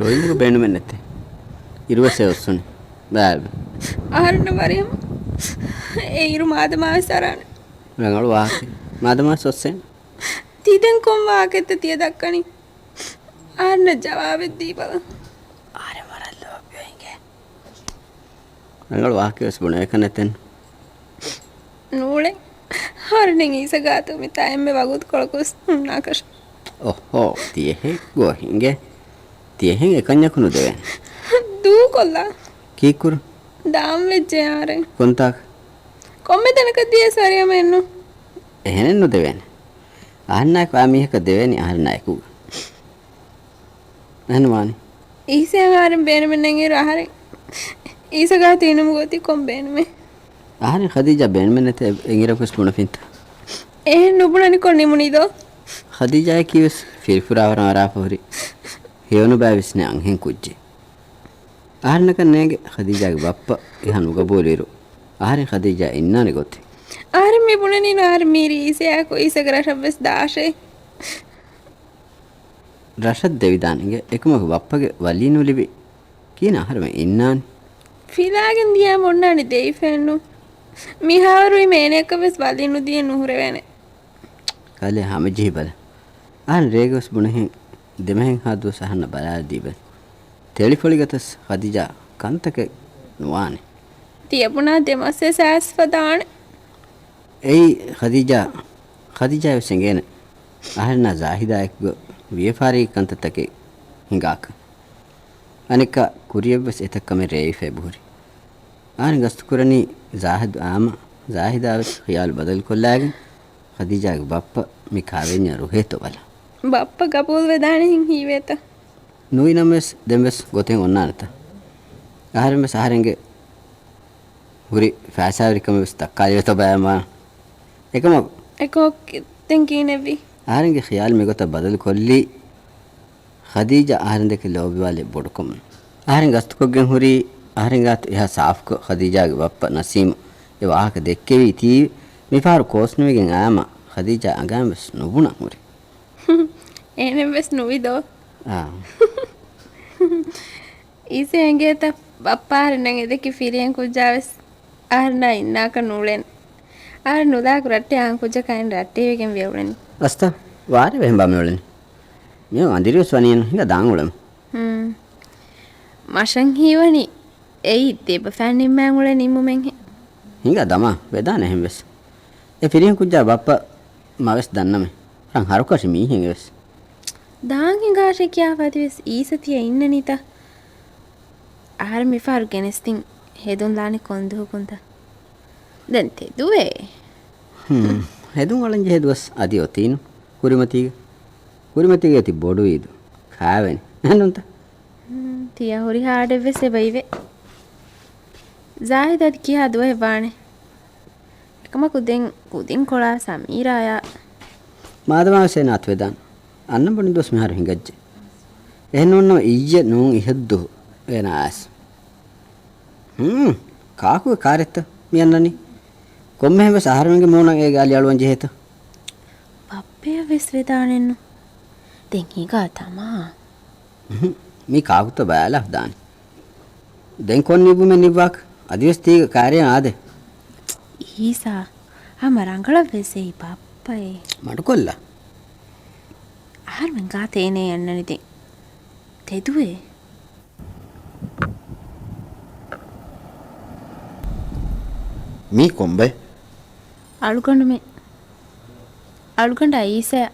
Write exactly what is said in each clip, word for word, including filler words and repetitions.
ރޮއިމުގެ ބޭނުމެއް ނެތޭ. އިރުވެސް އެ އޮއްސުނީ. ބާބެ. އަހަރެންނަށް ވަރިހަމަ އެ އިރު މާދަމާވެސް އަރާނެ. ރަނގަޅު ވާހަކަ. މާދަމާވެސް އޮއްސޭނެ. ތީ ދެން ކޮން ވާހަކައެއްތަ ތިޔަ ދައްކަނީ؟ އަހަރެންނަށް ޖަވާބެއް ދީބަލަ. އަހަރެން ވަރަށް ލޯބިވެ އިނގޭ. ރަނގަޅު ވާހަކަވެސް ބުނެވޭކަށް ނެތެން. ނޫޅެ. ހަރުނިން އީސަ ގާތު މިތާ އެންމެ ވަގުތުކޮޅަކުވެސް ހުންނާކަށް. އޮހޯ، ތިޔަހެއް ގޮހިނގެ. ތިޔަހެން އެކަންޏަކު ނުދެވޭނެ. ދޫކޮށްލާ. ކީއްކުރު؟ ދާން ވެއްޖެ އާރެ. ކޮންތާކަށް؟ ކޮންމެ ތަނަކަށް ދިޔަސް ވަރިހަމައެއްނު. އެހެނެއް ނުދެވޭނެ. އަހަންނާއެކު އާ މީހަކަށް ދެވޭނީ އަހަރެންނާ އެކުގަ. އެހެން ވާނީ. އީސައަށް އަހަރެން ބޭނުމެއް ނެތްއިރު އަހަރެން އީސަ ގާތު އިނުމުގަ އޮތީ ކޮން ބޭނުމެއް؟ އަހަރެން ޚަދީޖާ ބޭނުމެއް ނެތޭ އެނގިރަކުވެސް ބުނެފިންތަ؟ އެހެން ނުބުނަނީ ކޮށް ނިމުނީ ދޯ؟ ޚަދީޖާއަކީވެސް ފިރިފުރާވަރަށް އަރާފަ ހުރި ހެޔޮނުބައިވެސް ނެތް އަންހެން ކުއްޖެއް. އަހަރެންނަކަށް ނޭނގެ ޚަދީޖާގެ ބައްޕަ އެހާ ނުގަބޫލުއިރު އަހަރެން ޚަދީޖާ އިންނާނެ ގޮތެއް. އަހަރެން މި ބުނަނީނު އަހަރެން މީރީ އީސައާއެކު އީސަގެ ރަށަށްވެސް ދާށޭ. ރަށަށް ދެވިދާނެ އިނގޭ. އެކަމަކު ބައްޕަގެ ވަލީ ނުލިބި ކިހިނެއް އަހަރެމެން އިންނާނީ؟ ފިލާގެން ދިޔައިމަ އޮންނާނެ ދެވިފައެއްނު. މިހާވަރު އިމެ އޭނައަކަށްވެސް ވަލީ ނުދިޔަ ނުހުރެވޭނެ. ކަލޭ ހަމަޖެހިބަލަ. އަހަން ރޭގަވެސް ބުނެހެން ދެމެހެންހާ ދުވަސް އަހަންނަށް ބަލާލަދީބެން. ތެޅިފޮޅިގަތަސް ޚަދީޖާ ކަންތަކެއް ނުވާނެ. ތިޔަބުނާ ދެމަސްވެސް އައިސްފަ ދާނެ. އެއީ ޚަދީޖާ، ޚަދީޖާވެސް އެނގޭނެ އަހަރެންނާ ޒާހިދާއެކުގަ ވިޔަފާރީ ކަންތައްތަކެއް ހިނގާކަން. އަނެއްކާ ކުރިޔަށްވެސް އެތައް ކަމެއް ރޭވިފައި ބުހުރި. އަހަރެން ގަސްތުކުރަނީ ޒާހިދު އާމަ، ޒާހިދާވެސް ޚިޔާލު ބަދަލުކޮށްލާގެން ޚަދީޖާގެ ބައްޕަ މި ކާވެންޏާ ރުހޭތޯ ބަލަން. ބައްޕަ ގަބޫލުވެދާނެހެން ހީވޭތަ؟ ނުވިނަމަވެސް ދެންވެސް ގޮތެއް އޮންނާނެތަ؟ އަހަރެންވެސް އަހަރެންގެ ހުރި ފައިސާވެރިކަމެއްވެސް ދައްކާލެވޭތޯ ބައެއް މާ. އެކަމަކު. އެކަމަކު ދެން ކިހިނެއްވީ؟ އަހަރެންގެ ޚިޔާލު މިގޮތަށް ބަދަލުކޮށްލީ ޚަދީޖާ އަހަރެންދެކެ ލޯބިވާލެއް ބޮޑުކަމުން. އަހަރެން ގަސްތުކޮށްގެން ހުރީ އަހަރެން ގާތު އެހާ ސާފުކޮށް ޚަދީޖާގެ ބައްޕަ ނަސީމަށް އެ ވާހަކަ ދެއްކެވީތީ މިފަހަރު ކޯސްނުވެގެން އާމަ ޚަދީޖާ އަނގައިންވެސް ނުބުނަން ހުރި. އޭނައަށްވެސް ނުވިދޯ؟ އާ. އީސަ އެނގޭތަ؟ ބައްޕަ އަހަރެންނަށް އެދެކި ފިރިހެން ކުއްޖާވެސް އަހަރެންނާ އިންނާކަށް ނޫޅޭނެ. އަހަރެން ނުލާކު ރައްޓެހި އަހަން ކުއްޖަކާއިން ރައްޓެހިވެގެން ވެއުޅެނީ. އަސްތަ، ވާރޭ ވެހެންބާ މިއުޅެނީ. މިއޮ އަނދިރިވެސް ވަނީއެއްނު ހިނގާ ދާން އުޅެމު. ހުން. މަށަށް ހީވަނީ އެއީ ދެބަފައިން ނިންމާން އުޅޭ ނިންމުމެއްހެން. ހިނގާ ދަމާ، ވެދާނެ އެހެންވެސް. އެ ފިރިހެން ކުއްޖާ ބައްޕަ މަވެސް ދަންނަމޭ. ރަން ހަރުކަށި މީހެއް އެވެސް. ދާން ހިނގާށޭ ކިޔާފަ އަދިވެސް އީސަ ތިޔަ އިންނަނީތަ؟ އަހަރެން މިފަހަރު ގެނެސްދިން ހެދުން ލާނީ ކޮން ދުވަހަކުންތަ؟ ދެން ތެދުވޭ. ހުން. ހެދުން އަޅަން ޖެހޭ ދުވަސް އަދި އޮތީނު. ކުރިމަތީގަ. ކުރިމަތީގަ އޮތީ ބޮޑު އީދު. ކާވެނި. އެހެންނޫންތަ؟ ހުން. ތިޔަ ހުރިހާ އަޑެއްވެސް އެބައިވޭ. ޒާހިދު އަދި ކިހާ ދުވަހެއް ވާނެ؟ އެކަމަކު ދެން ކުދިން ކޮޅާ ސަމީރާޔާ. މާދަމާވެސް އޭނާ އަތުވެދާނެ. އަންނަ ބުނި ދުވަސް މިހާރު ހިނގައްޖެ. އެހެން ނޫންނަމަ އިއްޔެ ނޫން އިހަށްދު އޭނާ އައިސް. ހުން، ކާކުގެ ކާރެއްތަ މި އަންނަނީ؟ ކޮންމެހެން ވެސް އަހަރެމެންގެ މޫނަށް އޭގެ އަލި އަޅުވަން ޖެހޭތަ؟ ބައްޕަޔަށް ވެސް ވެދާނެއްނު. ދެން ހިނގާ ތަމާ. ހުން، މީ ކާކުތަ ބަލާފަ ދާނެ. ދެން ކޮން ނިއްވުމެއް ނިއްވާކަށް؟ އަދިވެސް ތީގަ ކާރިޔަށް އާދޭ. އީސާ، ހަމަ ރަނގަޅަށްވެސް އެއީ ބައްޕައޭ. މަޑުކޮށްލާ. އަހަރުމެން ގާތަށް އޭނަ އަންނަނީ ދެން. ތެދުވޭ. މީ ކޮންބައެއް؟ އަޅުގަނޑުމެން. އަޅުގަނޑާ އީސަޔާ.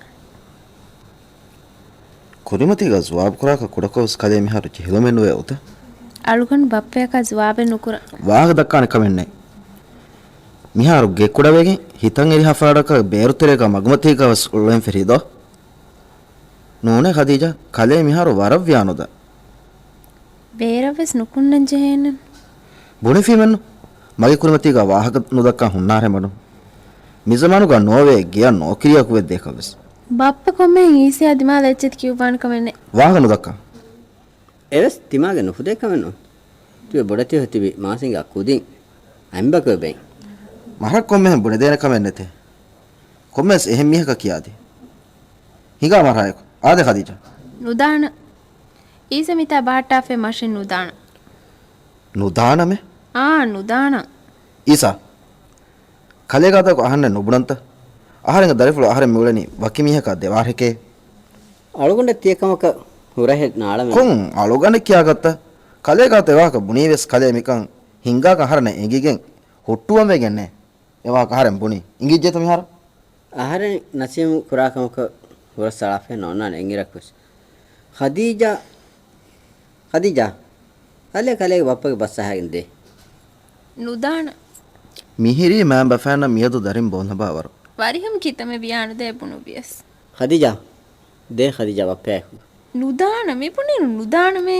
ކުރިމަތީގަ ޒުވާބު ކުރާކަށް ކުޑަކޮށް ވެސް ކަލޭ މިހާރު ޖެހިލުމެއް ނުވޭ އޮތަ؟ އަޅުގަނޑު ބައްޕަޔަކާ ޒުވާބެއް ނުކުރަން. ވާހަކަ ދައްކާނެ ކަމެއް ނެތް. މިހާރު ގެ ކުޑަވެގެން ހިތަށް އެރިހާ ފަރާތަކަށް ބޭރު ތެރޭގަ މަގުމަތީގަ ވެސް އުޅެން ފެށީ ދޯ؟ ނޫނޭ ޚަދީޖާ، ކަލޭ މިހާރު ވަރަށް ވިޔާނުދާ. ބޭރަށްވެސް ނުކުންނަން ޖެހޭނެ. ބުނެފީމެއްނު. މަގޭ ކުރިމަތީގަ ވާހަކަ ނުދައްކާ ހުންނާރޭ މަޑުން. މިޒަމާނުގަ ނޯވޭ ގެޔަށް ނޯކިރިޔަކު ވެއްދޭކަށްވެސް. ބައްޕަ ކޮންމެހެން އީސަޔާ ދިމާލަށް އެއްޗެތި ކިޔުއްވާނެ ކަމެއް ނެތް. ވާހަކަ ނުދައްކާ. އެވެސް ދިމާގެ ނުފުދޭ ކަމެއް ނޫން. ތިބެ ބޮޑެތި ހޮތިބި މާސިނގާ ކުދިން އަނބަކޮއެ ބެއިން. މަރަށް ކޮންމެހެން ބުނެދޭނެ ކަމެއް ނެތޭ. ކޮންމެސް އެހެން މީހަކަށް ކިޔާދީ. ހިނގާ މަރާޔަކު. އާދެ ޚަދީޖާ. ނުދާނަ. އީސަ މިތާ ބަހައްޓާފައި މަށެއް ނުދާނަ. ނުދާނަމޭ؟ އާ، ނުދާނަ. އީސާ، ކަލޭގާތަކު އަހަންނެއް ނުބުނަންތަ؟ އަހަރެންގެ ދަރިފުޅު އަހަރެން މިއުޅެނީ ވަކި މީހަކާ ދެ ވާހަކައެއް. އަޅުގަނޑަށް ތިޔަ ކަމަކަށް ހުރަހެއް ނާޅަމެއް. ކޮން އަޅުގަނޑެއް ކިޔާގަތްތަ؟ ކަލޭގާތު އެ ވާހަކަ ބުނީ ވެސް ކަލޭ މިކަން ހިނގާކަށް އަހަރެންނަށް އެނގިގެން ހުއްޓުވަން ވެގެންނޭ. އެ ވާހަކަ އަހަރެން ބުނީ. އިނގިއްޖެތަ މިހާރު؟ އަހަރެން ނަސީމު ކުރާ ކަމަކަށް ހުރަސް އަޅާފައެއް ނޯންނާނެ އެނގިރަކުވެސް. ޚަދީޖާ، ޚަދީޖާ، އަލޭ ކަލޭގެ ބައްޕަގެ ބަސް އަހައިގެން ދޭ. ނުދާނަ. މިހިރީ މާބަފާނަށް މިއަދު ދަރިން ބޯންލަބާވަރު. ވަރިހަމަ ކިތަމެ ވިޔާނުދޭ ބުނު ވިޔަސް. ޚަދީޖާ، ދޭ ޚަދީޖާ ބައްޕަޔާ އެކު. ނުދާނަ، މިބުނީ ނުދާނަމޭ.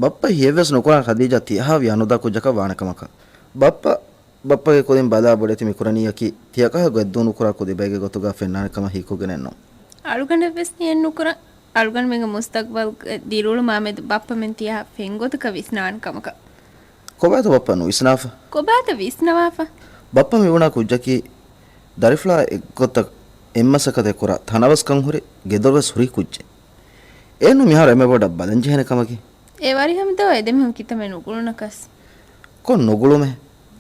ބައްޕަ ހިޔެއްވެސް ނުކުރާނެ ޚަދީޖާ ތިޔަހާ ވިޔާނުދާ ކުއްޖަކަށް ވާނެ ކަމަކަށް. ބައްޕަ، ބައްޕަގެ ކުދިން ބަލާ ބޮޑެތި މިކުރަނީއަކީ ތިޔަކަހަ ގޮތްދޫ ނުކުރާ ކުދިބައެއްގެ ގޮތުގަ ފެންނާނެ ކަމަށް ހީކުރުގެނެއްނު. އަޅުގަނޑަށްވެސް ހިޔެއްނުކުރަން. އަޅުގަނޑުމެންގެ މުސްތަގްބަލްގެ ދިރިއުޅުމާމެދު ބައްޕަމެން ތިޔަ ފެންގޮތަކަށް ވިސްނާން ކަމަކަށް. ކޮބާތަ ބައްޕަ ނުވިސްނާފަ؟ ކޮބާތަ ވިސްނަވާފަ؟ ބައްޕަ މިބުނާ ކުއްޖަކީ ދަރިފުޅާ އެއްގޮތަށް އެއްމަސައްކަތެއް ކުރާ ތަނަވަސްކަން ހުރި ގެދޮރުވެސް ހުރި ކުއްޖެއް. އެއްނު މިހާރު އެންމެ ބޮޑަށް ބަލަންޖެހޭނެ ކަމަކީ. އެ ވަރިހަމަ ދޯ އެދެމީހުން ކިތަމެ ނުގުޅުނަކަސް. ކޮން ނުގުޅުމެއް؟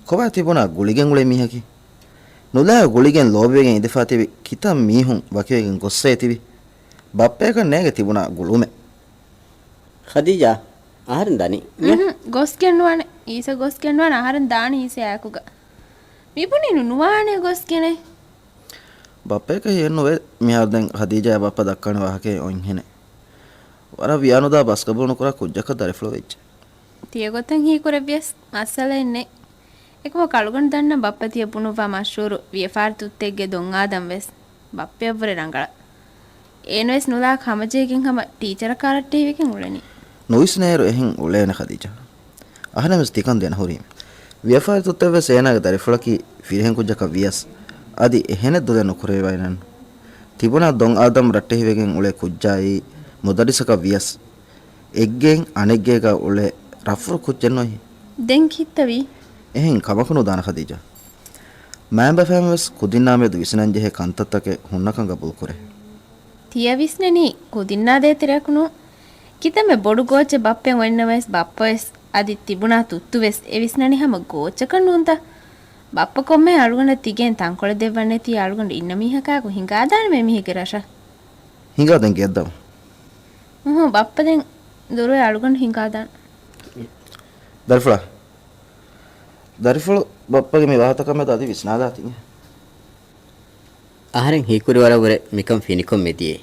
ކޮބާ ތިބުނާ ގުޅިގެން އުޅޭ މީހަކީ؟ ނުލާ ގުޅިގެން ލޯބިވެގެން އިނދެފާ ތިބި ކިތަން މީހުން ވަކިވެގެން ގޮއްސޭ ތިބި. ބައްޕަޔަކަށް ނޭނގެ ތިބުނާ ގުޅުމެއް. ޚަދީޖާ، އަހަރެން ދަނީ. އުނހު، ގޮސްގެން ނުވާނެ. އީސަ ގޮސްގެން ނުވާނެ. އަހަރެން ދާނީ އީސަ އާކުގަ. މިބުނީ ނު-، ނުވާނެ ގޮސްގެނެ. ބައްޕަޔަކަށް ހިއެއްނުވޭ މިހާރު ދެން ޚަދީޖާއާ ބައްޕަ ދައްކާނެ ވާހަކައެއް އޮތްހެނެއް. ވަރަށް ވިޔާނުދާ ބަސްގަބޫލުނުކުރާ ކުއްޖަކަށް ދަރިފުޅު ވެއްޖެ. ތިޔަގޮތަށް ހީކުރެއްވިޔަސް މައްސަލައެއް ނެތް. އެކަމަކު އަޅުގަނޑު ދަންނަ ބައްޕަ ތިޔަ ބުނުއްވާ މަޝްހޫރު ވިޔަފާރި ތުއްތެއްގެ ދޮން އާދަމް ވެސް ބައްޕަޔަށްވުރެ ރަނގަޅަށް. އޭނަވެސް ނުލާ ހަމަޖެހިގެން ހަމަ ޓީޗަރަކާ ރައްޓެހިވެގެން އުޅެނީ. ނުވިސްނޭއިރު އެހެން އުޅޭނެ ޚަދީޖާ. އަހަރެންވެސް ތިކަން ދެނަހުރީމެ. ވިޔަފާރި ތުއްތެއްވެސް އޭނާގެ ދަރިފުޅަކީ ފިރިހެން ކުއްޖަކަށް ވިޔަސް، އަދި އެހެނެއް ދުލެއް ނުކުރެވޭނެއްނު. ތިބުނާ ދޮން އާދަމް ރައްޓެހިވެގެން އުޅޭ ކުއްޖާއީ މުދައްރިސަކަށް ވިޔަސް، އެއްގެއިން އަނެއްގޭގަ އުޅޭ ރަފްރު ކުއްޖެއްނު އެއީ. ދެން ކިއްތަވީ؟ އެހެން ކަމަކު ނުދާނެ ޚަދީޖާ. މާބަފައިންވެސް ކުދިންނާމެދު ވިސްނަންޖެހޭ ކަންތައްތަކެއް ހުންނަކަން ގަބޫލުކުރޭ. ތިޔަ ވިސްނަނީ ކުދިންނާ ދޭތެރެއަކު ނޫން. ކިތަންމެ ބޮޑު ގޯއްޗެއް ބައްޕައަށް އޮތްނަމަވެސް ބައްޕަވެސް އަދި ތިބުނާ ތުއްތުވެސް އެ ވިސްނަނީ ހަމަ ގޯއްޗަކަށް ނޫންތަ؟ ބައްޕަ ކޮންމެ އަޅުގަނޑަށް ތިގެން ތަންކޮޅެއް ދެއްވަން ނެތީ އަޅުގަނޑު އިންނަ މީހަކާއެކު ހިނގާދާނަމޭ މީހެއްގެ ރަށަށް. ހިނގާ ދެން ގެއަށްދަމު. އުހު، ބައްޕަ ދެން ދުރުވެ އަޅުގަނޑު ހިނގާދާން. ދަރިފުޅާ. ދަރިފުޅު ބައްޕަގެ މި ވާހަކަތަކާމެދު އަދި ވިސްނާލާތި. އަހަރެން ހީކުރިވަރަށްވުރެ މިކަން ފިނިކޮށް މިދިޔައީ.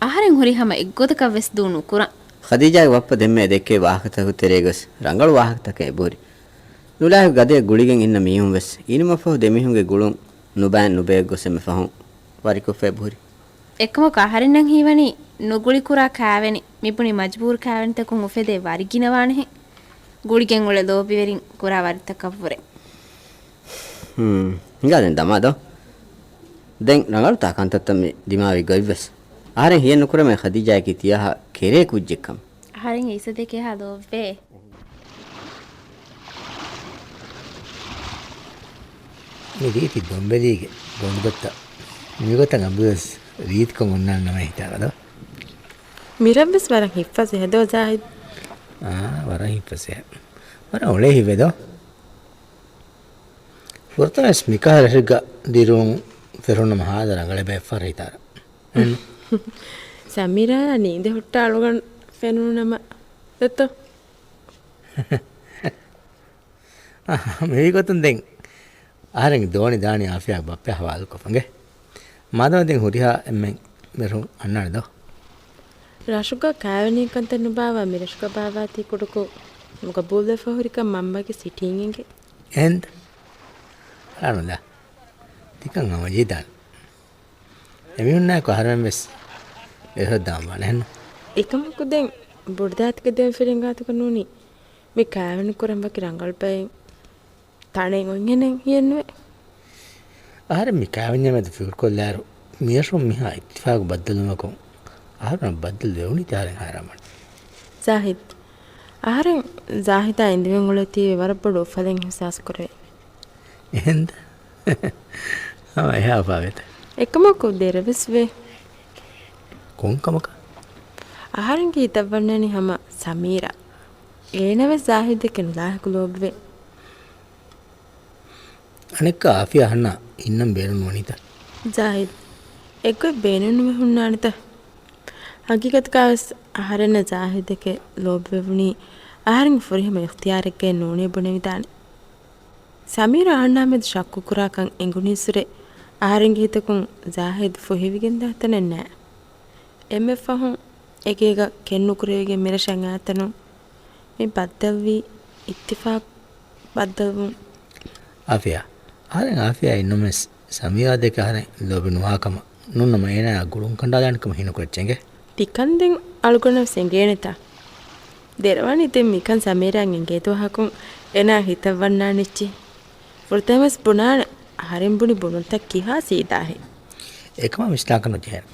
އަހަރެން ހުރީ ހަމަ އެއްގޮތަކަށްވެސް ދޫ ނުކުރަން. ޚަދީޖާގެ ބައްޕަ ދެންމެ ދެއްކޭ ވާހަކަތަކުގެ ތެރޭގަސް ރަނގަޅު ވާހަކަތަކެއް އެބަހުރި. ނުލާހިކު ގަދަޔަށް ގުޅިގެން އިންނަ މީހުންވެސް އިނުމަށްފަހު ދެމީހުންގެ ގުޅުން ނުބައިން ނުބައެއްގޮސް އެންމެ ފަހުން ވަރިކޮށްފަ އެބަހުރި. އެކަމަކު އަހަރެންނަށް ހީވަނީ ނުގުޅި ކުރާ ކާވެނި، މިބުނި މަޖުބޫރު ކާވެނިތަކުން އުފެދޭ ވަރި ގިނަވާނެހެން. ގުޅިގެން އުޅޭ ލޯބިވެރިން ކުރާ ވަރިތަކަށްވުރެ. ހުން، ހިނގާ ދެން ދަމާ ދޯ. ދެން ރަނގަޅުތާ ކަންތައްތައް މި ދިމާވި ގޮތްވެސް. އަހަރެން ހިޔެއްނުކުރަމޭ ޚަދީޖާއަކީ ތިޔާހާ ކެރޭ ކުއްޖެއްކަމަށް. އަހަރެން އީސަދެކޭހާ ލޯބިވޭ. މި ރީތި ދޮންވެލީގެ ގޮނޑުދޮށްތައް މިގޮތަށް އަބަދުވެސް ރީތިކޮށް އޮންނާނެ ނަމަ ހިތާގަ ދޯ. މިރަށްވެސް ވަރަށް ހިތްފަސޭހަ ދޯ ޒާހިދް. އާ، ވަރަށް ހިތްފަސޭހަ. ވަރަށް އުޅޭ ހިތްވޭ ދޯ. ފުރަތަމަވެސް މިކަހަލަ ރަށެއްގަ ދިރިއުޅުން ފެށުނުނަމަ ހާދަ ރަނގަޅެއް ބޭއްވާ ހިތާރަ. ސަމީރާއާ ނީނދެ ހުއްޓާ އަޅުގަނޑު ފެނުނުނަމަ ދެއްތޯ؟ އާ، މިވީ ގޮތުން ދެން އަހަރެން ދޯނި ދާނީ އާފިޔާގެ ބައްޕަ ހަވާލުކޮށްފަ އިނގޭ. މާދަމާ ދެން ހުރިހާ އެންމެން މިރަށުން އަންނާނެ ދޯ. ރަށުގަ ކާވެނި ކަންތައް ނުބާއްވާ މިރަށުގަ ބާއްވާތީ ކުޑަކޮށް ނުގަބޫލުވެފަ ހުރިކަން މަންމަގެ ސިޓީން އެނގޭ. އެހެންތަ؟ އަޅާނުލާ. ތިކަން ހަމަޖެހިދާނެ. އެމީހުންނާއެކު އަހަރެމެންވެސް އެހޮއްދާން ވާނެ ހެންނު. އެކަމަކު ދެން ބޮޑުދައިތަގެ ދެން ފިރިނގާތަކަށް ނޫނީ މި ކާވެނި ކުރަން ވަކި ރަނގަޅު ބައެއް ތަނެއް އޮތްހެނެއް ހިޔެއްނުވޭ. އަހަރެން މި ކާވެންޏާ މެދު ފިކުރުކޮށްލާއިރު، މިރަށުން މިހާ އިއްތިފާގު ބައްދަލުވުމަކުން އަހަރުންނަށް ބައްދަލު ވެވުނީތީ އަހަރެން ހައިރާންވާނެ. ޒާހިދް، އަހަރެން ޒާހިދާ އިނދެވެން އުޅޭތީވެ ވަރަށް ބޮޑު އުފަލެއް އިހްސާސް ކުރެވޭ. އެހެންތަ؟ ހަމަ އެހާ އުފާވޭތަ؟ އެކަމަކު ދެރަވެސް ވޭ. ކޮން ކަމަކަށް؟ އަހަރެންގެ ހިތަށް ވަންނާނީ ހަމަ ސަމީރާ. އޭނަވެސް ޒާހިދެކެ ނުލާހިކު ލޯބިވޭ. އަނެއްކާ އާފިޔާ އަހަންނާ އިންނަން ބޭނުންވަނީތަ؟ ޒާހިދް، އެއްގޮތް ބޭނުންވެ ހުންނާނެތަ؟ ހަގީގަތުގަވެސް އަހަރެންނަށް ޒާހިދެކެ ލޯބިވެވުނީ އަހަރެންގެ ފުރިހަމަ އިޚްތިޔާރެއްގައި ނޫނޭ ބުނެވިދާނެ. ސަމީރާ އަހަންނާމެދު ޝައްކުކުރާކަން އެނގުނީއްސުރެ އަހަރެންގެ ހިތަކުން ޒާހިދް ފުހެވިގެންދާ ތަނެއް ނާ. އެންމެ ފަހުން އެގޭގަ ކެތްނުކުރެވިގެން މިރަށަށް އައިތަނު މި ބައްދަލުވީ އިއްތިފާޤު ބައްދަލުވުން. އާފިޔާ. އަހަރެން އާފިޔާ އިންނަމެސް ސަމީރާ ދެކެ އަހަރެން ލޯބި ނުވާކަމަށް ނޫންނަމަ އޭނާއާ ގުޅުން ކަނޑާލާނެކަމަށް ހީނުކުރައްޗޭ އެނގޭ. ތިކަން ދެން އަޅުގަނޑަށް ވެސް އެނގޭނެތާ؟ ދެރަވާނީ ދެން މިކަން ސަމީރާއަށް އެނގޭ ދުވަހަކުން އޭނާ ހިތަށް ވަންނާނެއްޗޭ. ފުރަތަމަވެސް ބުނާނެ އަހަރެން ބުނި ބުނުންތައް ކިހާ ސީދާހޭ. އެކަމާ މިސްލާކަށް ނުޖެހޭނެ.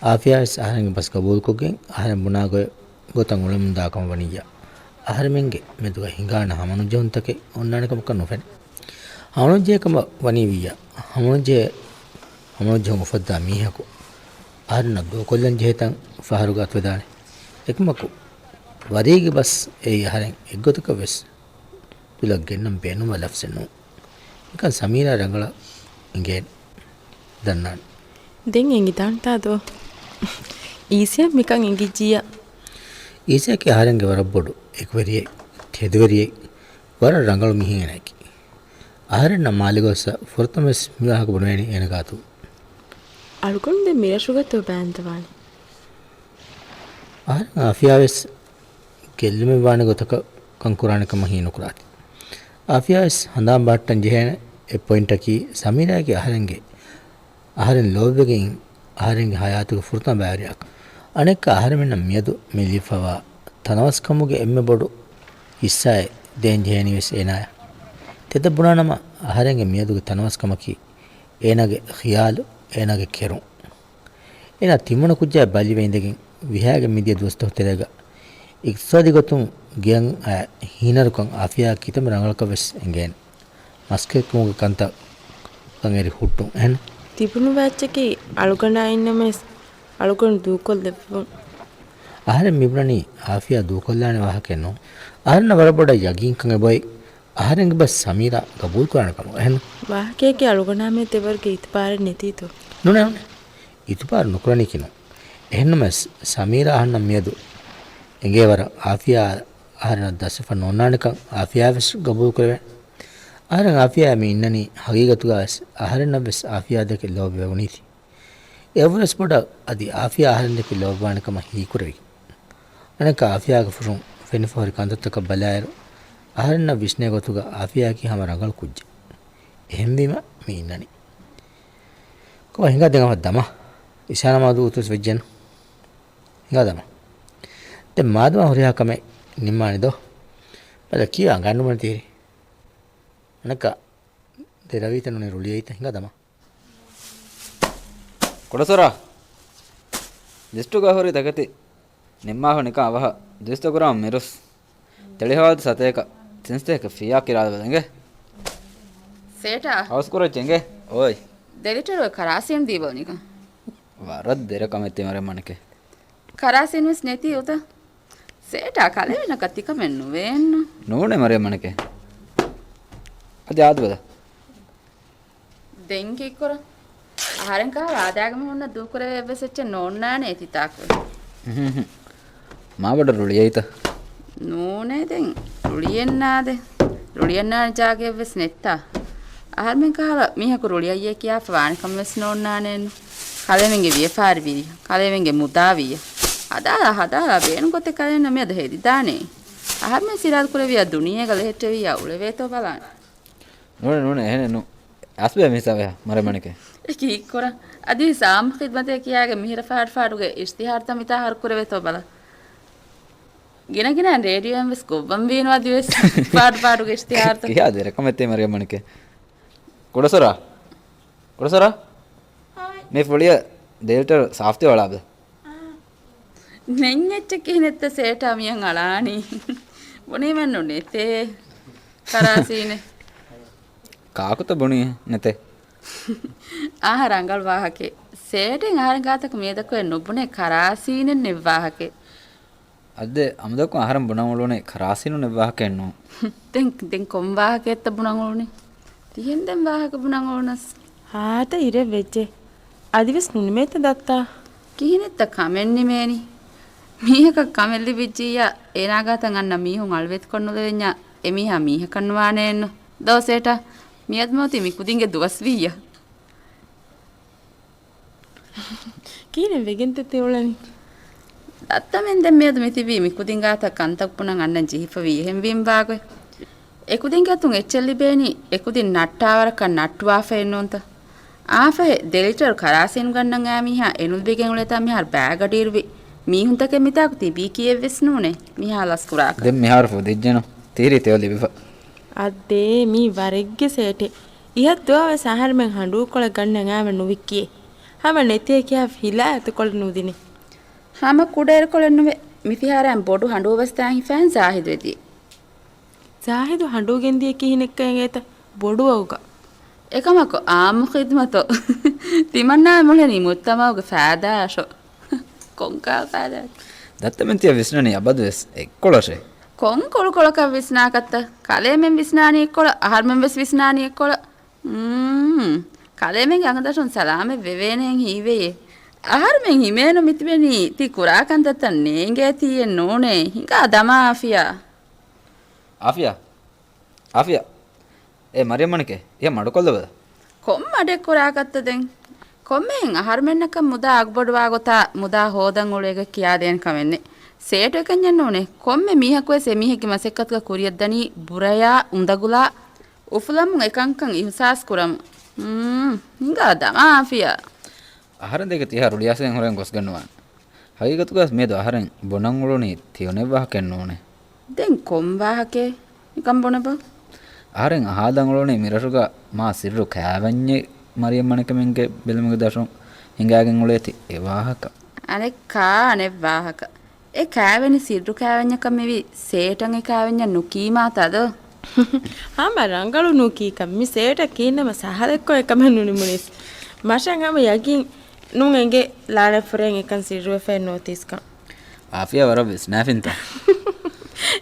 އާފިޔާވެސް އަހަރެންގެ ބަސް ގަބޫލުކޮށްގެން އަހަރެން ބުނާ ގޮތް ގޮތަށް އުޅެމުންދާކަމަށް ވަނިއްޔާ. އަހަރެމެންގެ މެދުގަ ހިނގާނެ ހަމަނުޖެހުންތަކެއް އޮންނާނެކަމަކަށް ނުފެނޭ. ހަމަނުޖެހޭކަމަށް ވަނީ ވިއްޔާ. ހަމަނުޖެހޭ، ހަމަނުޖެހުން އުފައްދާ މީހަކު އަހަރެންނަށް ދޫކޮށްލަން ޖެހޭ ތަން ފަހަރުގަ އަތުވެދާނެ. އެކަމަކު، ވަރީގެ ބަސް އެއީ އަހަރެން އެއްގޮތަކަށް ވެސް ތުލަށް ގެންނަން ބޭނުންވާ ލަފްޒެއް ނޫން. ނިކަން ސަމީރާ ރަނގަޅަށް އެނގޭނެ. ދަންނާނެ. ދެން އެނގިދާންތާ ދޯ؟ އީސީއަށް މިކަން އެނގިއްޖިއްޔާ. އީސީއަކީ އަހަރެންގެ ވަރަށް ބޮޑު އެކުވެރިއެއް، ތެދުވެރިއެއް، ވަރަށް ރަނގަޅު މީހެއް އޭނައަކީ. އަހަރެންނަށް މާލެ ގޮއްސަ ފުރަތަމަވެސް މިވާހަކަ ބުނެވޭނީ އޭނަ ގާތު. އަޅުގަނޑު ދެން މިރަށުގަތޯ ބާންދަވާނީ؟ އަހަރެން އާފިޔާވެސް ގެއްލުމެއް ވާނެ ގޮތަކަށް ކަން ކުރާނެ ކަމަށް ހީނުކުރާތި. އާފިޔާވެސް ހަނދާން ބަހައްޓަން ޖެހޭނެ އެއް ޕޮއިންޓަކީ ސަމީރާގެ އަހަރެންގެ، އަހަރެން ލޯބިވެގެން އަހަރެންގެ ހަޔާތުގެ ފުރަތަމަ ބައިވެރިޔާކަން. އަނެއްކާ އަހަރެމެންނަށް މިއަދު މި ލިބިފަވާ ތަނަވަސްކަމުގެ އެންމެ ބޮޑު ހިއްސާއެއް ދޭން ޖެހޭނީވެސް އޭނާޔަށް. ތެދަށް ބުނާނަމަ އަހަރެންގެ މިއަދުގެ ތަނަވަސްކަމަކީ އޭނާގެ ޚިޔާލު، އޭނާގެ ކެރުން. އޭނާ ތިންވަނަ ކުއްޖާއަށް ބަލިވެ އިނދެގެން ވިހާގެ މިދިޔަ ދުވަސްތަކު ތެރޭގަ އިޤްތިޞާދީ ގޮތުން ގެއަށް އައި ހީނަރުކަން އާފިޔާއަށް ކިތަންމެ ރަނގަޅަކަށް ވެސް އެނގޭނެ. މަސްކަތްކަމުގެ ކަންތައް ކަން އެރި ހުއްޓުން އެހެން. ތިބުނު ވާއްޗަކީ އަޅުގަނޑާ އިންނަމެސް އަޅުގަނޑު ދޫކޮށްލެއްވުން. އަހަރެން މިބުނަނީ އާފިޔާ ދޫކޮށްލާނެ ވާހަކައެއް ނޫން. އަހަރެންނަށް ވަރަށް ބޮޑަށް ޔަގީންކަން އެބައޮތް އަހަރެންގެ ބަސް ސަމީރާ ގަބޫލުކުރާނެ ކަމަށް އެހެން. ވާހަކައަކީ އަޅުގަނޑާމެދު އެވަރުގެ އިތުބާރެއް ނެތީތޯ؟ ނޫނޭ ނޫނޭ. އިތުބާރު ނުކުރަނީކީ ނޫން. އެހެންނަމަވެސް ސަމީރާ އަހަންނަށް މިއަދު އެނގޭ ވަރަށް އާފިޔާ އަހަރެންނަށް ދަސްވެފަ ނޯންނާނެކަން އާފިޔާވެސް ގަބޫލުކުރެވޭނެ. އަހަރެން އާފިޔާ މި އިންނަނީ ހަގީގަތުގަވެސް އަހަރެންނަށްވެސް އާފިޔާ ދެކެ ލޯބިވެވުނީތީ. އެއަށްވުރެސް ބޮޑަށް އަދި އާފިޔާ އަހަރެންދެކެ ލޯބިވާނެކަމަށް ހީކުރެވި. އަނެއްކާ އާފިޔާގެ ފުށުން ފެނިފަހުރި ކަންތައްތަކަށް ބަލާއިރު، އަހަރެންނަށް ވިސްނޭ ގޮތުގަ އާފިޔާއަކީ ހަމަ ރަނގަޅު ކުއްޖެއް. އެހެންވީމަ މި އިންނަނީ. ކޮބާ ހިނގާ ދެން އަވަހަށް ދަމާ. އިޝާ ނަމާދު އުތުވެސް ވެއްޖެން. ހިނގާ ދަމާ. ދެން މާދަމާ ހުރިހާ ކަމެއް ނިންމާނެ ދޯ. ބަލަ ކީއްވެ އަނގައިން ނުބުނެ ތިހިރީ. އަނެއްކާ ދެރަވީތަ ނޫނީ ރުޅިއައީތަ ހިނގާ ދަމާ. ކުޑަސުރާ، ލިސްޓުގަ ހުރި ތަކެތި ނިންމާފަ ނިކަން އަވަހަށް ދުއިސައްތަ ގްރާމް މިރުސް، ތެޅިހަވާލު ސަތޭކަ ސެންސްތަކެއް ފްރީއާ ކިރާލަބަލަ އިނގޭ. ސޭޓާ. ހައުސް ކުރައްޗެ އިނގޭ. އޯއި. ދެ ލިޓަރު ކަރާސީން ދީބަލަ ނިކަން. ވަރަށް ދެރަ ކަމެއް ތި މަރިޔަމް އަނެކެ. ކަރާސީން ވެސް ނެތީ އުތަ. ސޭޓާ ކަލޭމެނަކަށް ތިކަމެއް ނުވޭންނު. ނޫނޭ މަރިޔަމް އަނެކެ. އަދި އާދެ ބަލަ. ދެން ކީއްކުރަން؟ އަހަރެން ކަހަލަ އާދައިގެ މީހުންނަށް ދޫކުރެވޭ އެއްވެސް އެއްޗެއް ނޯންނާނެ ތިތާކު. ހުން ހުން. މާބޮޑަށް ރުޅިއައީތަ؟ ނޫނޭ ދެން. ރުޅިއެއްނާދެ. ރުޅިއެއްނާނެ ޖާގައެއްވެސް ނެއްތާ. އަހަރުމެން ކަހަލަ މީހަކު ރުޅިއައްޔޭ ކިޔާފަ ވާނެ ކަމެއްވެސް ނޯންނާނެއެއްނު. ކަލޭމެންގެ ވިޔަފާރި ވިއްޔަ. ކަލޭމެންގެ މުދާ ވިއްޔަ. ހަދާލާ ހަދާލާ ބޭނުން ގޮތެއް ކަލޭމެންނަށް މިއަދު ހެދިދާނެ. އަހަރުމެން ސިރާދު ކުރެވިޔާ ދުނިޔޭގަ ލެހެއްޓެވިއްޔާ އުޅެވޭތޯ ބަލާނެ. ނޫނޭ، ނޫނޭ، އެހެނެއް ނޫން. އަސްބޭ މިހިސާބެއް މަރިޔަމް އަނެކެ. އެ ކީއްކުރަން؟ އަދި ސާމް ޚިދްމަތޭ ކިޔާގެ މިހިރަ ފާޑު ފާޑުގެ އިޝްތިހާރުތައް މިތާ ހަރު ކުރެވޭތޯ ބަލަ. ގިނަ ގިނަ ރޭޑިއޯއިން ވެސް ގޮއްވަން ވީނު އަދި ވެސް ފާޑު ފާޑުގެ އިޝްތިހާރުތައް. ކިހާ ދެރަ ކަމެއްތޭ މަރިޔަމް އަނެކެ. ކުޑަސުރާ. ކުޑަސުރާ. ހާއް. މި ފުޅިއަށް ދޭލިޓަރު ސާފްތި އޮޅާބަލަ. ނެތް އެއްޗެއް ކިހިނެއްތަ ސޭޓާ މިޔަން އަޅާނީ؟ ބުނީމެއްނު ނެތޭ. ކަރާސީނެ. ކާކުތަ ބުނީ ނެތޭ؟ އާހަ ރަނގަޅު ވާހަކައެއް. ސޭޓެއް އަހަރެން ގާތަކު މިއަދަކު ނުބުނޭ ކަރާސީނެއް ނެއް ވާހަކައެއް. އަދެ އަމުދަކު އަހަރެން ބުނަން އުޅުނީ ކަރާސީނު ނެއް ވާހަކައެއް ނޫން. ދެން، ދެން ކޮން ވާހަކައެއްތަ ބުނަން އުޅުނީ؟ ތިހެން ދެން ވާހަކަ ބުނަން އުޅުނަސް. ހާދަ އިރެއް ވެއްޖެ. އަދިވެސް ނުނިމޭތަ ދައްތާ؟ ކިހިނެއްތަ ކަމެއް ނިމޭނީ؟ މީހަކަށް ކަމެއް ލިބިއްޖިއްޔާ، އޭނާ ގާތަށް އަންނަ މީހުން އަޅުވެތިކޮށް ނުލެވެންޏާ، އެމީހާ މީހަކަށް ނުވާނެއެއްނު. ދޯ ސޭޓާ، މިއަދު މިއޮތީ މި ކުދިންގެ ދުވަސް ވިއްޔަ. ކިހިނެއް ވެގެންތަ ތި އުޅެނީ؟ ދައްތަމެން ދެން މިއަދު މިތިބީ މި ކުދިން ގާތަށް ކަންތައް ބުނަން އަންނަން ޖެހިފަވީ އެހެންވީމް ވާގޮތް. އެ ކުދިންގެ އަތުން އެއްޗެއް ލިބޭނީ، އެ ކުދިން ނައްޓާވަރަކަށް ނައްޓުވާފައެއް ނޫންތަ؟ އާފަހެ، ދެ ލިޓަރު ކަރާސީން ގަންނަން އާ މީހާ އެނުލިބިގެން އުޅޭތާ މިހާރު ބައިގަޑިއިރުވި މީހުންތަކެއް މިތާކު ތިބީ ކީއެއްވެސް ނޫނޭ މިހާ ލަސްކުރާކަށް. ދެން މިހާރު ފުދިއްޖެނު ތީރީ ތެޔޮ ލިބިފަ. އަދޭ މީ ވަރެއްގެ ސޭޓެއް. އިހަށް ދުވާވެސް އަހަރެމެން ހަނޑޫކޮޅެއް ގަންނަން އާމެ ނުވިއްކިއޭ. ހަމަ ނެތޭ ކިޔާ ހިލާ އަތުކޮޅެއް ނުދިނެ. ހަމަ ކުޑައިރުކޮޅެއް ނުވެ، މިފިހާރައިން ބޮޑު ހަނޑޫވެސް ދާން ހިފައިން ޒާހިދު އެދިޔޭ. ޒާހިދު ހަނޑޫ ގެންދިޔަ ކިހިނެއްކަން އޭތަ؟ ބޮޑު އަގުގަ. އެކަމަކު އާއްމު ޚިދުމަތޯ؟ ތިމަންނާ މުޅެނީ މުއްތަމައުގެ ފައިދާއަށޯ؟ ކޮންކާ ފައިދާއަކީ؟ ދައްތަމެން ތިޔަ ވިސްނަނީ އަބަދުވެސް އެއްކޮޅަށޭ. ކޮން ކޮޅުކޮޅަކަށް ވިސްނާކަށްތަ؟ ކަލޭމެން ވިސްނާނީ އެއްކޮޅަށް، އަހަރުމެން ވެސް ވިސްނާނީ އެއްކޮޅަށް. މް، ކަލޭމެންގެ އަނގަދަށުން ސަލާމަތް ވެވޭނެހެން ހީވެޔޭ. އަހަރުމެން ހިމޭނު މިތިބެނީ ތި ކުރާ ކަންތައްތައް ނޭނގޭތީއެއް ނޫނޭ. ހިނގާ ދަމާ އާފިޔާ. އާފިޔާ. އާފިޔާ. އޭ މަރިޔަމް މަނިކޭ، އެ މަޑުކޮށްލަބަލަ. ކޮން މަޑެއް ކުރާކަށްތަ ދެން؟ ކޮންމެހެން އަހަރުމެންނަކަށް މުދާ އަގުބޮޑުވާ ގޮތާ މުދާ ހޯދަން އުޅޭގޮތް ކިޔާދޭނެ ކަމެއް ނެތް. ސޭޓު އެކަންޏެއް ނޫނޭ. ކޮންމެ މީހަކުވެސް އެމީހެއްގެ މަސައްކަތުގަ ކުރިއަށްދަނީ ބުރަޔާ އުނދަގުލާ އުފުލަމުން އެކަންކަން އިހުސާސް ކުރަމުން. މް، ހިނގާ ދަމާ އާފިޔާ. އަހަރެން ދެކެ ތިހާ ރުޅިއައިސްގެން ހުރެން ގޮސްގަންނަވާނެ. ހަގީގަތުގަސް މިއަދު އަހަރެން ބުނަން އުޅުނީ ތިޔޮނެއް ވާހަކައެއް ނޫނޭ. ދެން ކޮން ވާހަކައެއް؟ ނިކަން ބުނެބަ. އަހަރެން އަހާލަން އުޅުނީ މިރަށުގަ މާ ސިއްރު ކާވެންޏެއް މަރިޔަމް މަނިކަމެންގެ ބެލުމުގެ ދަށުން ހިނގާގެން އުޅޭތީ އެ ވާހަކަ. އަނެއްކާ އަނެއް ވާހަކަ. އެ ކާވެނި ސިއްރު ކާވެންޏަކަށް މިވީ ސޭޓަށް އެ ކާވެންޏަށް ނުކީމާތާ ދޯ؟ ހަމަ ރަނގަޅު ނުކީކަން މި ސޭޓަށް ކީންނަމަ ސަހަލެއްކޮށް އެކަމެއް ނުނިމުނީސް. މަށަށް ހަމަ ޔަގީން ނޫން އެނގޭ ލާނެ ފުރޭން އެކަން ސިއްރުވެފައެއް ނޯތީސްކަން. އާފިޔާ ވަރަށް ވިސްނާފިންތަ؟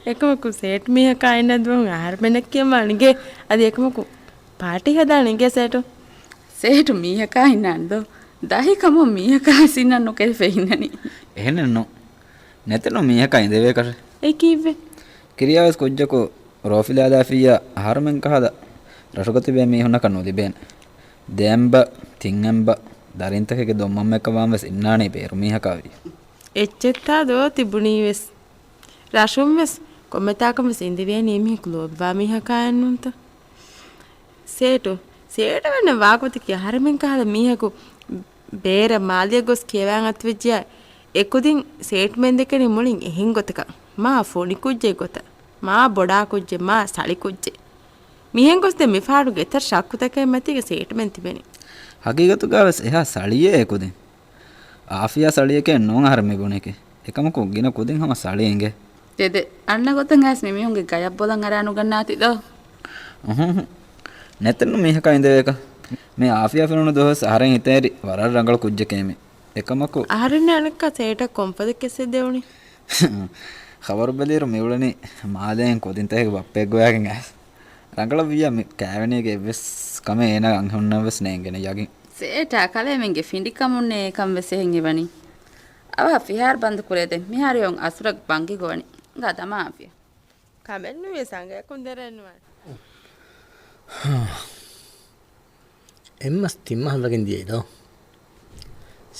އެކަމަކު ސޭޓް މީހަކާ އިންނަ ދުވަހު އަހަރުމެންނަށް ކިޔަމާ ނިގޭ. އަދި އެކަމަކު ޕާޓީ ހަދާނެ އިނގޭ ސޭޓު. ސޭޓު މީހަކާ އިންނާނެ ދޯ؟ ދަހި ކަމުން މީހަކާ ވެސް އިންނަން ނުކެރިފަ އިންނަނީ. އެހެނެއްނު. ނެތެނު މީހަކާ އިނދެވޭކަށެއް. އެ ކީއްވެ؟ ކިރިޔާވެސް ކުއްޖަކު ރޯފިލާލާފިއްޔާ އަހަރުމެން ކަހަލަ ރަށުގަ ތިބޭ މީހުންނަކަށް ނުލިބޭނެ. ދެއަނބަ، ތިންއަނބަ، ދަރިންތަކެއްގެ ދޮންމަންމެއްކަ ވާން ވެސް އިންނާނެ ބޭރު މީހަކާ ވިޔަ. އެއްޗެއްތާ ދޯ ތިބުނީ ވެސް. ރަށުން ވެސް ކޮންމެތާކަށް ވެސް އިނދެވޭނީ އެމީހަކު ލޯބިވާ މީހަކާއެއްނޫންތަ؟ ސޭޓު، ސޭޓަށް ވެންނަ ވާގޮތަކީ އަހަރެމެން ކަހަލަ މީހަކު ބޭރަށް މާލެއަށް ގޮސް ކިޔަވާން އަތުވެއްޖިޔާ އެކުދިން ސޭޓުމެން ދެކެނީ މުޅިން އެހެން ގޮތަކަށް، މާ ފޮނި ކުއްޖެއް ގޮތަށް، މާ ބޮޑާ ކުއްޖެއް، މާ ސަޅި ކުއްޖެއް. މިހެން ގޮސް ދެން މިފަހަރުގެ އެތައް ޝައްކުތަކެއް މަތީގަ ސޭޓުމެން ތިބެނީ. ހަގީގަތުގަ ވެސް އެހާ ސަޅިއޭ އެކުދިން. އާފިޔާ ސަޅިއެކޭ ނޫން އަހަރެން މި ބުނެކޭ. އެކަމަކު ގިނަ ކުދިން ހަމަ ސަޅި އިނގޭ. ދެދެ، އަންނަ ގޮތަށް އައިސް މި މީހުންގެ ގަޔަށް ބޮލަށް އަރާ ނުގަންނާތި ދޯ؟ އުހުން. ނެތެއްނު މީހަކާ އިނދެވޭކަށް. މި އާފިޔާ ފެނުނު ދުވަސް އަހަރެން ހިތަށް އެރި ވަރަށް ރަނގަޅު ކުއްޖެކޭ މި. އެކަމަކު އަހަރެން އަނެއްކާ ސޭޓަށް ކޮންފަދަ ކެއްސެއް ދެވުނީ؟ ޚަބަރު ބެލިއިރު މިއުޅެނީ މާލޭން ކުދިންތަކެއްގެ ބައްޕައެއް ގޮވާގެން އައިސް. ރަނގަޅަށް ވިއްޔާ މި ކާވެނީގެ އެއްވެސް ކަމެއް އޭނާ އަންހެނުންނަށް ވެސް ނޭނގޭނެ ޔަގީން. ސޭޓާ ކަލޭމެންގެ ފިނޑިކަމުންނޭ އެކަން ވެސް އެހެން އެވަނީ. އަވަހަށް ފިހާރަ ބަންދު ކުރޭ ދެން މިހާރު އޮތް އަސުރަށް ބަންގި ގޮވަނީ. ގާ ދަމާ އާފިޔާ. ކަމެއްނުވޭ ސަނގަޔަކުން ދެރައެއްނުވާނެ. އެއްމަސް ތިންމަހަށް ވެގެން ދިޔައީ ދޯ؟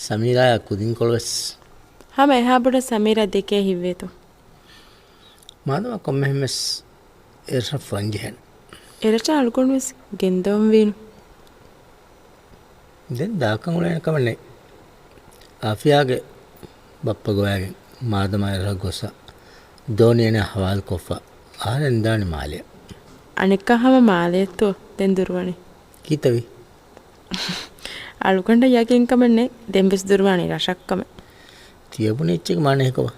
ސަމީރާޔާ ކުދިންކޮޅު ވެސް. ހަމަ އެހާ ބޮޑަށް ސަމީރާ ދެކޭ ހިތްވޭތޯ؟ މާދަމާ ކޮންމެހެން ވެސް އެރަށަށް ފުރަންޖެހޭނެ. އެރަށަށް އަޅުގަނޑު ވެސް ގެންދަވަން ވީނު. ދެން ދާކަން އުޅޭނެ ކަމެއް ނެތް. އާފިޔާގެ ބައްޕަ ގޮވައިގެން މާދަމާ އެރަށް ގޮސްފަ ދޯނި އޭނާ ހަވާލުކޮށްފަ އަހަރެން ދާނީ މާލެއަށް. އަނެއްކާ ހަމަ މާލެއަށްތޯ ދެން ދުރުވަނީ؟ ކީއްތަވީ؟ އަޅުގަނޑަށް ޔަގީންކަމެއް ނެތް ދެން ވެސް ދުރުވާނީ ރަށަށްކަމެއް. ތިޔަބުނި އެއްޗެއްގެ މާނަ އެކަވަ؟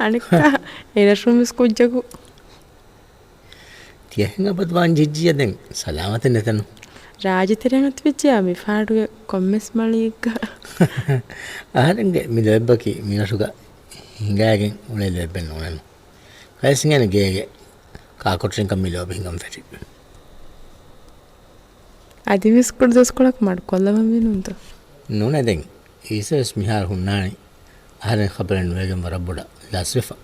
އަނެއްކާ އެރަށުން ވެސް ކުއްޖަކު. ތިޔަހެން އަބަދު ވާން ޖެއްޖިއްޔާ ދެން ސަލާމަތެއް ނެތެނު. ރާޖިތެރެއަށް އަތުވެއްޖިޔާ މިފަހަރުގެ ކޮންމެސް މަޅިއެއްގަ. އަހަރެންގެ މި ލޯތްބަކީ މިރަށުގަ ހިނގައިގެން އުޅޭ ލޯތްބެއް ނޫނެއްނު. ކައިސް ހިނގާނެ ގޭގެ ކާކޮޓަރިންކަން މި ލޯބި ހިނގަން ފެށި. އަދިވެސް ކުޑަ ދުވަސްކޮޅަކު މަޑުކޮށްލަވަން ވީ ނޫންތޯ؟ ނޫނޭ ދެން. އީސަވެސް މިހާރު ހުންނާނީ އަހަރެން ޚަބަރެއް ނުވެގެން ވަރަށް ބޮޑަށް ލަސްވެފަ.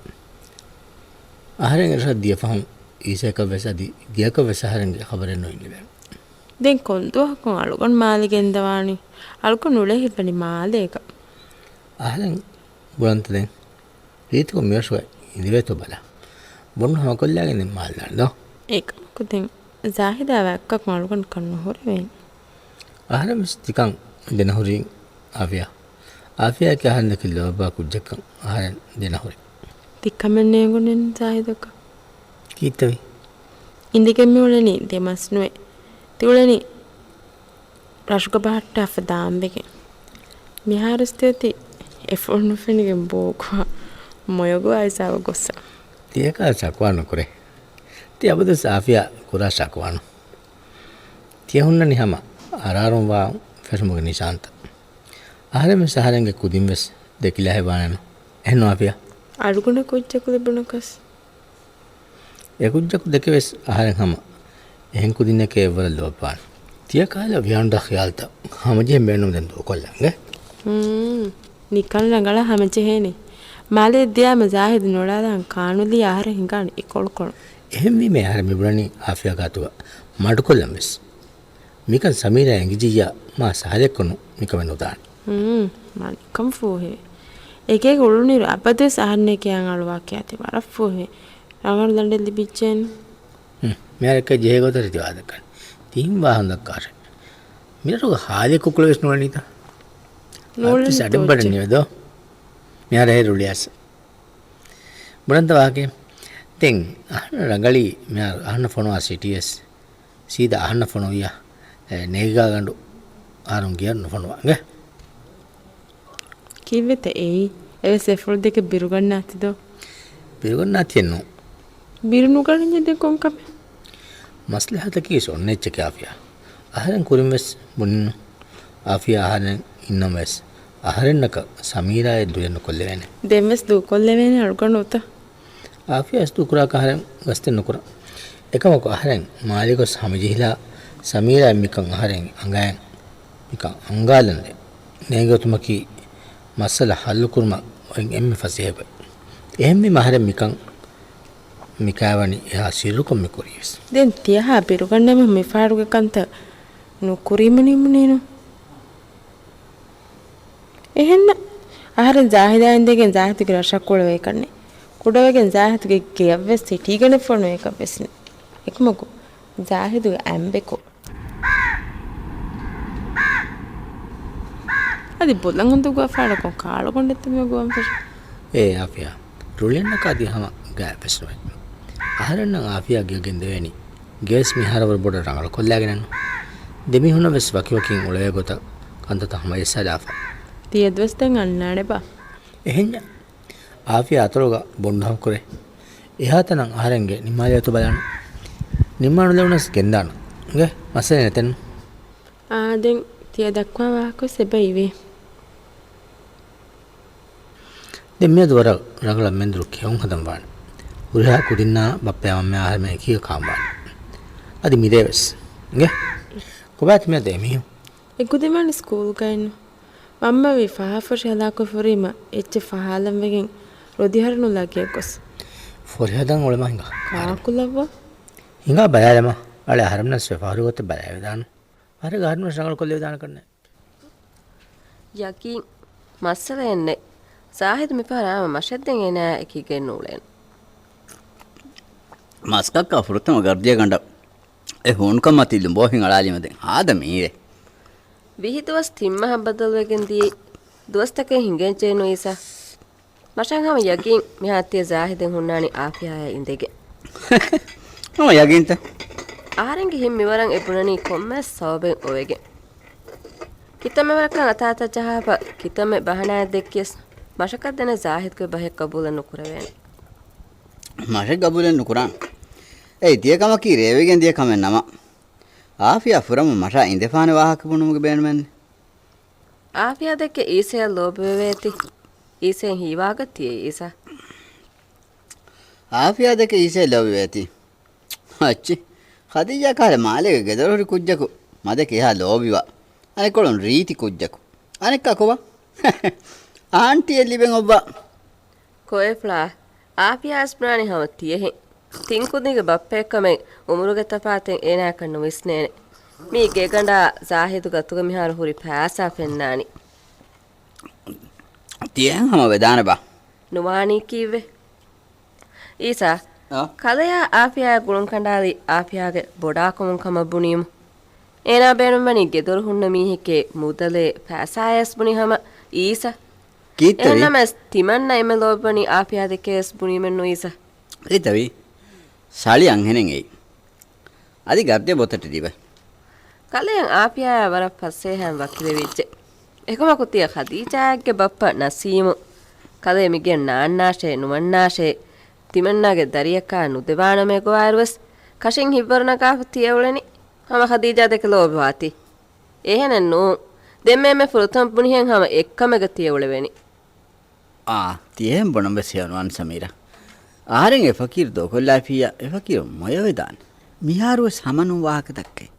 އަހަރެން އެރަށަށް ދިޔަ ފަހުން އީސައަކަށްވެސް އަދި ގެއަކަށްވެސް އަހަރެންގެ ޚަބަރެއް ނުއިންނެވެ. ދެން ކޮން ދުވަހަކުން އަޅުގަނޑު މާލެ ގެންދަވާނީ؟ އަޅުގަނޑު އުޅޭ ހިތްވަނީ މާލޭގަ. އަހަރެން ބުނަންތަ ދެން؟ ރީތިކޮށް މިރަށުގަ އިނދެވޭތޯ ބަލާ. ބޮންޑު ހަމަކޮށްލާގެން ދެން މާލެ ދާނެ ދޯ. އެކަމަކު ދެން ޒާހިދާ ވައްކަކުން އަޅުގަނޑަކަށް ނުހުރެވޭނެ. އަހަރެން ވެސް ތިކަން ދެނަހުރީ އާފިޔާ. އާފިޔާއަކީ އަހަރެން ދެކި ލޯބިވާ ކުއްޖެއްކަން އަހަރެން ދެނަހުރި. ތި ކަމެއް ނޭނގުނެއްނު ޒާހިދަކަށް. ކީއްތަވެ؟ އިނދެގެން މި އުޅެނީ ދެ މަސް ނުވެ. ތި އުޅެނީ ރަށުގަ ބަހައްޓާފަ ދާންވެގެން. މިހާރުސް ތި އޮތީ އެފުޅު ނުފެނިގެން ބޯކުހާ މޮޔަގުވާ ހިސާބަށް ގޮއްސަ. ތިޔަކާ ޝަކުވާ ނުކުރޭ. ތި އަބަދުވެސް އާފިޔާ ކުރާ ޝަކުވާނު. ތިޔަ ހުންނަނީ ހަމަ އަރާރުންވާ ފެށުމުގެ ނިޝާންތައް. އަހަރެންވެސް އަހަރެންގެ ކުދިންވެސް ދެކިލާހެއް ވާނެނު. އެހެންނު އާފިޔާ؟ އަޅުގަނޑަށް ކުއްޖަކު ލިބުނަކަސް. އެ ކުއްޖަކު ދެކެވެސް އަހަރެން ހަމަ އެހެން ކުދިންނެކޭ އެއްވަރަށް ލޯބިވާނެ. ތިޔަ ކާލަ ވިޔާނުދާ ޚިޔާލުތައް ހަމަޖެހެން ބޭނުން ދެން ދޫކޮށްލަންގެ. ހުން. ނިކަން ރަނގަޅަށް ހަމަޖެހޭނެ. މާލެ ދިޔާމަ ޒާހިދު ނުޅާލާން ކާނުލީ އަހަރެން ހިނގާނެ އިކޮޅުކޮޅު. އެހެންވީމަ އަހަރެން މިބުނަނީ އާފިޔާ ގާތުގަ މަޑުކޮށްލަން ވެސް. މިކަން ސަމީރާ އެނގިއްޖިއްޔާ މާ ސާލެއްކޮށް ނު މިކަމެއް ނުދާނެ. ހުން، މާ ނިކަން ފޫހޭ. އެކޭގަ އުޅުނިރު އަބަދުވެސް އަހަރެންނޭ ކިޔާން އަޅުވާ ކިޔާ ތި ވަރަށް ފޫހޭ. ރަނގަޅު ލަނޑެއް ލިބިއްޖެއެއްނު. ހުން، މިހާރަކަށް ޖެހޭ ގޮތަށް ރީތި ވާދަކަން. ތިހިން ވާހަން ދައްކާށެ. މިރަށުގަ ހާލެއް ކުކުޅެ ވެސް ނުޅެނީތަ؟ ނޫޅެން އަދި ސަޑެއް ބަޑެއް ތޯއްޗެއް. ނިވެދޯ. މިހާރަށް ހޭ ރުޅިއަސް. ބުނަންތަ ވާހަކަ. ދެން އަހަންނަށް ރަނގަޅީ މިހާރު އަހަންނަށް ފޮނުވާ ސިޓީވެސް. ސީދާ އަހަންނަށް ފޮނުވިޔާ، އެ، ނޭގާގަނޑު އަހަރުން ގެޔަށް ނުފޮނުވާ އިނގޭ. ކީއްވެތަ އެއީ؟ އެވެސް އެފުޅު ދެކެ ބިރުގަންނާތި ދޯ؟ ބިރުގަންނާތިއެއްނު. ބިރު ނުގަނެންޏެ ދެން ކޮން ކަމެއް؟ މަސްލަހަތަކީ އޮންނަ އެއްޗެކޭ އާފިޔާ. އަހަރެން ކުރިން ވެސް ބުނިންނު. އާފިޔާ އަހަރެން އިންނަމަވެސް އަހަރެންނަކަށް ސަމީރާއެއް ދުވެ ނުކޮށްލެވޭނެ. ދެން ވެސް ދޫކޮށްލެވޭނެ އަޅުގަނޑު އޮތަ؟ އާފިޔާ ވެސް ދޫކުރާކަށް އަހަރެން ގަސްތެއް ނުކުރާ. އެކަމަކު އަހަރެން މާލެ ގޮސް ހަމަޖެހިލާ ސަމީރާއަށް މިކަން އަހަރެން އަނގައިން މިކަން އަންގާލަން ދޭ. ނޭނގި އޮތުމަކީ މައްސަލަ ހައްލުކުރުމަށް އޮތް އެންމެ ފަސޭހަ ގޮތް. އެހެންވީމަ އަހަރެން މިކަން މި ކާވަނީ އެހާ ސިއްރުކޮށް މި ކުރީވެސް. ދެން ތިޔަހާ ބިރުގަންނަމުން މިފަހަރުގެ ކަންތައް ނުކުރީމަ ނިމުނީނު. އެހެންނަ އަހަރެން ޒާހިދާ އިނދެގެން ޒާހިދުގެ ރަށަށް ކުޅެވޭކަށްނެ. ކުޑަވެގެން ޒާހިދުގެ ގެޔަށްވެސް ހިޓީގަނެ ފޮނުވޭކަށްވެސް ނެ. އެކަމަކު ޒާހިދުގެ އަނބެކު. އަދި ބޮލަށް އަނދުގާ ފާޑަކޮށް ކާޅުގަނޑެއްތަ މި ގޮވަން ފެށި. އޭ އާފިޔާ، ރުޅިއަންނަކާ އަދި ހަމަ ގާތްވެސް ނުވޭ. އަހަރެންނަށް އާފިޔާ ގެޔަށް ގެންދެވޭނީ. ގެވެސް މިހާރު ވަރަށް ބޮޑަށް ރަނގަޅުކޮށްލާގެނެއްނު. ދެމީހުންނަށް ވެސް ވަކިވަކިން އުޅޭ ގޮތަށް ކަންތައްތައް ހަމަޖައްސާލާފަ. ތިޔަދުވަސް ދެން އަންނާނެބާ؟ އެހެންޏާ. އާފިޔާ އަތޮޅުގަ ބޮންޑު ހަމަކުރޭ. އެހާތަނަށް އަހަރެންގެ ނިންމާލެވޭތޯ ބަލާނަން. ނިންމާނުލެވުނަސް ގެންދާނަން. އިނގޭ، މައްސަލައެއް ނެތެއްނު. އާ، ދެން ތިޔަ ދައްކަވާ ވާހަކަވެސް އެބަ އިވޭ. ދެން މިއަދު ވަރަށް ރަނގަޅަށް މެންދުރު ކެއުން ހަދަން ވާނެ. ހުރިހާ ކުދިންނާ ބައްޕަޔާ މަންމަޔާ އަހަރެމެން އެކީގަ ކާން ވާނެ. އަދި މިރޭވެސް. އިނގޭ؟ ކޮބާތި މިއަދު އެމީހުން؟ އެ ކުދިން ވާނީ ސްކޫލްގައެއްނު. މަންމަ ވީ ފަހާ ފޮށި ހަލާކު ފުރީމަ އެއްޗެއް ފަހާލަން ވެގެން ރޮދިހަރުނުލާ ގެޔަށް ގޮސް. ފޮށި ހަދަން އުޅެމާ ހިނގާ. ކާކުލައްވާ؟ ހިނގާ ބަލާލަމާ. އަޅެ އަހަރެމެންނަސް ފަހަރު ގޮތެއް ބަލާލެވިދާނު. އަހަރެން އަހަރެމެންނަސް ރަނގަޅު ކޮށްލެވިދާނެ ކަންނޭ. ޔަގީން. މައްސަލައެއްނެއް. ޒާހިދު މިފަހަރު އާމަ މަށެއްދެން އޭނާއާ އެކީގައެއް ނޫޅޭނު. މަސްކައްކާ ފުރަތަމަ ގަރްދިޔަ ގަނޑަށް އެ ހޫނުކަން މަތި ލުނބޯހިން އަޅާލީމަ ދެން ހާދަ މީރޭ. ވިހި ދުވަސް ތިން މަހަށް ބަދަލުވެގެން ދިޔައީ. ދުވަސްތަކެއް ހިނގައްޖެއްނު އީސާ. މަށަށް ހަމަ ޔަގީން މިހާތިޔަ ޒާހިދެއް ހުންނާނީ އާފިޔާއާ އިނދެގެން. ހަމަ ޔަގީންތަ؟ އަހަރެންގެ ހިތް މިވަރަށް އެ ބުނަނީ ކޮންމެސް ސަބަބެއް އޮވެގެން. ކިތަންމެ ވަރަކަށް އަތާތައް ޖަހާފަ، ކިތަންމެ ބަހަނާއެއް ދެއްކިޔަސް، މަށަކަށް ދެނެ ޒާހިދުގެ ބަހެއް ގަބޫލެއް ނުކުރެވޭނެ. މަށެއް ގަބޫލެއް ނުކުރާން. އެއީ ތިޔަ ކަމަކީ ރޭވިގެން ދިޔަ ކަމެއް ނަމަ. އާފިޔާ ފުރަމުން މަށާ އިނދެފާނެ ވާހަކަ ބުނުމުގެ ބޭނުމެއް ނެތް. އާފިޔާ ދެކެ އީސަޔަށް ލޯބިވެވޭތި. އީސައަށް ހީވާގަތީ އީސަ. އާފިޔާ ދެކެ އީސައަށް ލޯބިވޭތި. އައްޗި، ޚަދީޖާ ކަހަލަ މާލޭގެ ގެދޮރު ހުރި ކުއްޖަކު، މަދެކެ އެހާ ލޯބިވާ. އަނެއްކޮޅުން ރީތި ކުއްޖަކު. އަނެއްކާ ކޮބާ؟ އާންޓީއެއް ލިބެން އޮއްވާ. ކޮއެފްޅާ، އާފިޔާ އަސްބުނާނީ ހަމަ ތިޔަހެން. ތިން ކުދިންގެ ބައްޕައެއްކަމެއް އުމުރުގެ ތަފާތެއް އޭނާއަކަށް ނުވިސްނޭނެ. މީ ގެގަނޑާ ޒާހިދު ގަތުގަ މިހާރު ހުރި ފައިސާ ފެންނާނީ. ތިޔަހެން ހަމަ ވެދާނެބާ؟ ނުވާނީ ކީއްވެ؟ އީސާ، އާ؟ ކަލެޔާ އާފިޔާ ގުޅުން ކަނޑާލީ އާފިޔާގެ ބޮޑާކަމުން ކަމަށް ބުނީމު. އޭނާ ބޭނުންވަނީ ގެދޮރު ހުންނަ މީހެކޭ މުދަލޭ ފައިސާޔަސް ބުނި ހަމަ އީސަ. ކީއްތަވީ؟ އެހެންނަމަވެސް ތިމަންނަ އެންމެ ލޯބިވަނީ އާފިޔާ ދެކެޔަސް ބުނީމެއްނު އީސަ. ކީއްތަވީ؟ ސަޅި އަންހެނެއް އެއީ. އަދި ގަދަ ބޮތަށް ލިބޭ. ކަލެޔަށް އާފިޔާއާ ވަރަށް ފަސޭހައިން ވަކިވެވިއްޖެ. އެކަމަކު ތިޔަ ޚަދީޖާއެއްގެ ބައްޕަ ނަސީމު. ކަލޭ މިގެއަށް ނާންނާށޭ، ނުވަންނާށޭ. ތިމަންނާގެ ދަރިއަކާ ނުދެވާނަމޭ ގޮވާއިރުވެސް ކަށިން ހިތްވަރު ނަގާފަ ތިޔަ އުޅެނީ. ހަމަ ޚަދީޖާ ދެކެ ލޯބިވާތީ. އެހެނެއް ނޫން. ދެންމެ އެންމެ ފުރަތަމަ ބުނިހެން ހަމަ އެއްކަމެއްގަ ތިޔަ އުޅެވޭނީ. އާ، ތިޔަހެން ބުނަން ވެސް ހެޔޮނުވާން ސަމީރާ. އަހަރެން އެ ފަޤީރު ދޫކޮށްލާފިއްޔާ، އެ ފަޤީރު މޮޔަވެދާނެ. މިހާރު ވެސް ހަމަނުން ވާހަކަ ދައްކައި.